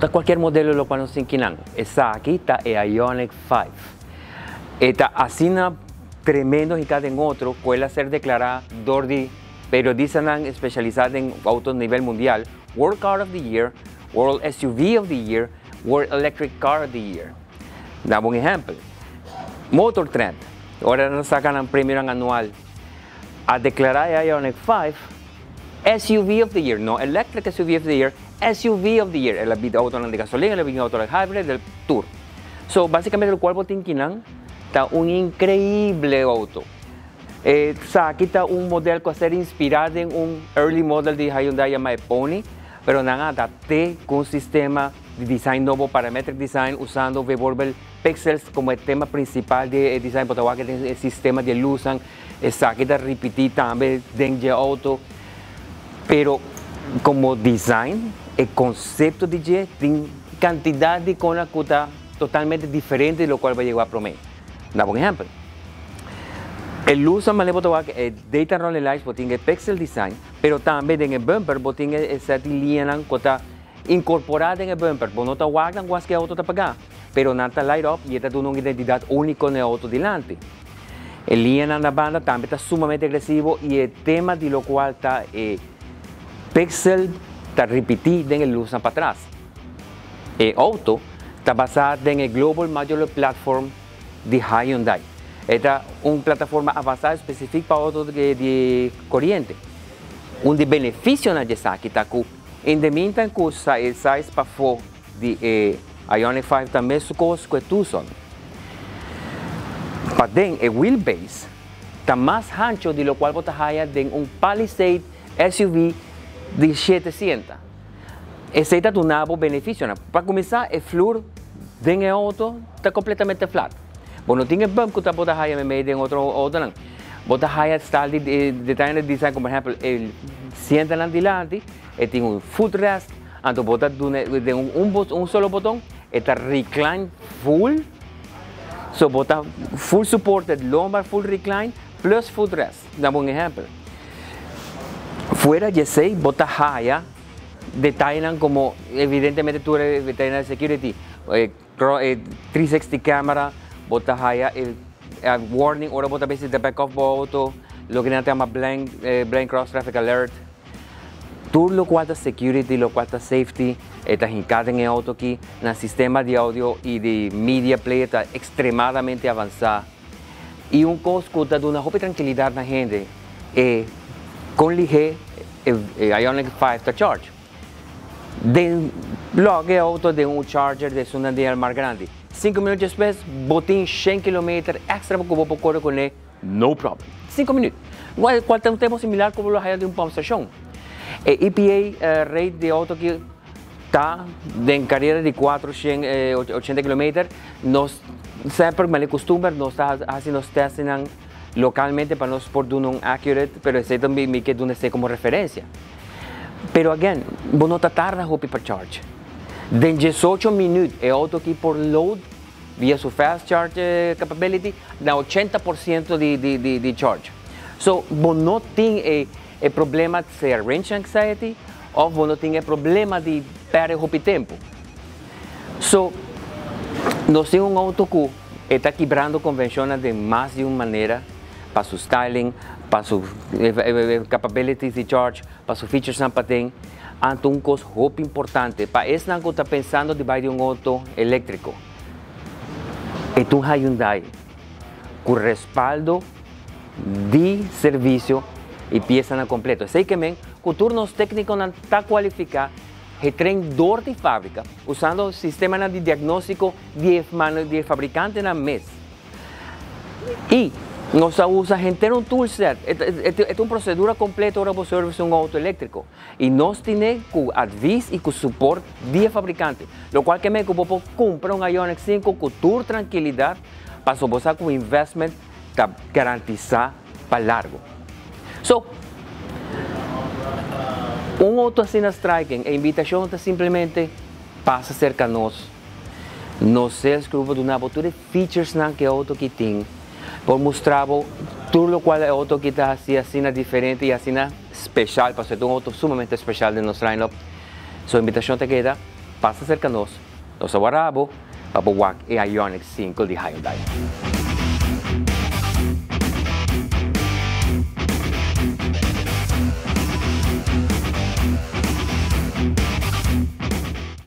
ta cualkier modelo locual nos tin kinan. Esaki ta e Ioniq 5. E ta asina tremendo hica den otro cu el a ser declara door di periodistanan especialisa den auto nivel mundial World Car of the Year, World SUV of the Year, World Electric Car of the Year. Daba un ehempel. Motor Trend, ora nan saca nan premionan anual, a declara e Ioniq 5 SUV of the Year, no Electric SUV of the Year, SUV of the Year. El a bida autonan di gasolina, el a bida autonan hybrid, el tur. So, basicamente locual bo tin kinan ta un increible auto. Esaki ta un model cu a ser inspira den un early model di Hyundai yama e Pony, pero nan a adapte cu un sistema di design nobo, parametric design, usando bijvoorbeeld pixels como e tema principal di e design. Bo ta wak den e sistema di e luznan, esaki ta ripiti tambe den dje auto. Pero como design, e concepto di dje tin cantidad di cona cu ta totalmente diferente di locual bo a yega prome. Da un ehempel. E luznan manera bo ta wak e daytime running lights, bo tin e pixel design, pero tambe den e bumper bo tin e set di liñanan cu ta incorpora den e bumper. Bo no ta wak nan guas cu e auto ta paga, pero nan ta light up y e ta duna un identidad unico na e auto dilanti. E liñanan na banda tambe ta sumamente agresivo y e tema di locual ta e pixel ta ripiti den e luznan patras. E auto ta basa den e Global Modular Platform di Hyundai. E ta un plataforma avansa specific pa auto di coriente. Un di beneficionan di esaki ta cu in the meantime cu e size pafo di e Ioniq 5 ta mes cos cu e Tucson, paden e wheelbase ta mas hancho di locual bo ta haya den un Palisade SUV di 700. Esey ta duna bo beneficionan. Pa cuminsa, e vloer den e auto ta completamente flat. Bo no tin e bump cu ta bo ta haya meymey den otro autonan. Bo ta haya style di detaye di design, como por ehempel e sientonan dilanti, e tin un footrest, anto bo ta duna den un solo boton, e ta recline full, so bo ta full supported lumbar, full recline, plus footrest. Da un ehempel. Fuera di esey, bo ta haya detayenan como evidentemente tur e detayenan di security, 360 camera, bo ta haya e warning ora bo ta bezig back off bo auto, loke nan ta yama blind cross traffic alert. Tur locual ta security, locual ta safety, e ta hinca den e auto aki. Na sistema di audio y di media player ta extremadamente avansa. Y un cos cu ta duna hopi tranquilidad na hende, e con lihe e Ioniq 5 ta charge. Den plug e auto den un charger di esunnan di Elmar grandi, 5 minuut despues, bo tin 100 kilometer extra cu bo por core cu ne, no problem. 5 minuut. Cual ta un tempo similar cu bo lo haya di un pump station. E EPA rate di auto aki ta den carera di 480 kilometer. Nos semper, manera custumber, nos ta haci nos testingnan localmente pa nos por duna un accurate, pero esey tambe mi ke duna esey como referencia. Pero again, bo no ta tarda hopi pa charge. Den 18 minuut e auto aki por load via su fast charge capability na 80% di charge. So, bo no tin e problema di range anxiety of bo no tin e problema di perde hopi tempo. So, nos tin un auto cu ta kibrando convencionnan di mas di un manera pa su styling, pa su capabilities di charge, pa su features nan paden. Anto un cos hopi importante, pa esnan cu ta pensando di bay di un auto electrico. E un Hyundai cu respaldo di servicio y piesanan completo. Esey kiermen, cu tur nos tecniconan ta cualifica, getrain door di fabrica, usando sistema di diagnostico di fabricantenan mes. Y nos ta usa henter un toolset, e ta un procedura completo ora bo service un auto electrico. Y nos tin cu advies y cu support di fabricante. Locual kiermen cu bo por cumpra un Ioniq 5 cu tur trankilidad, pa bo cu investment ta garantisa pa largo. So, un auto asina striking, e invitacion ta simplemente pasa cerca nos. Nos sales crew por duna tur e features nan cu e auto aki tin. Por mustra tur locual e auto aki ta asina diferente y asina special, pa ser un auto sumamente special den nos lineup. So, invitacion ta keda. Pasa cerca nos, nos ta warda bo, pa wak e Ioniq 5 di Hyundai.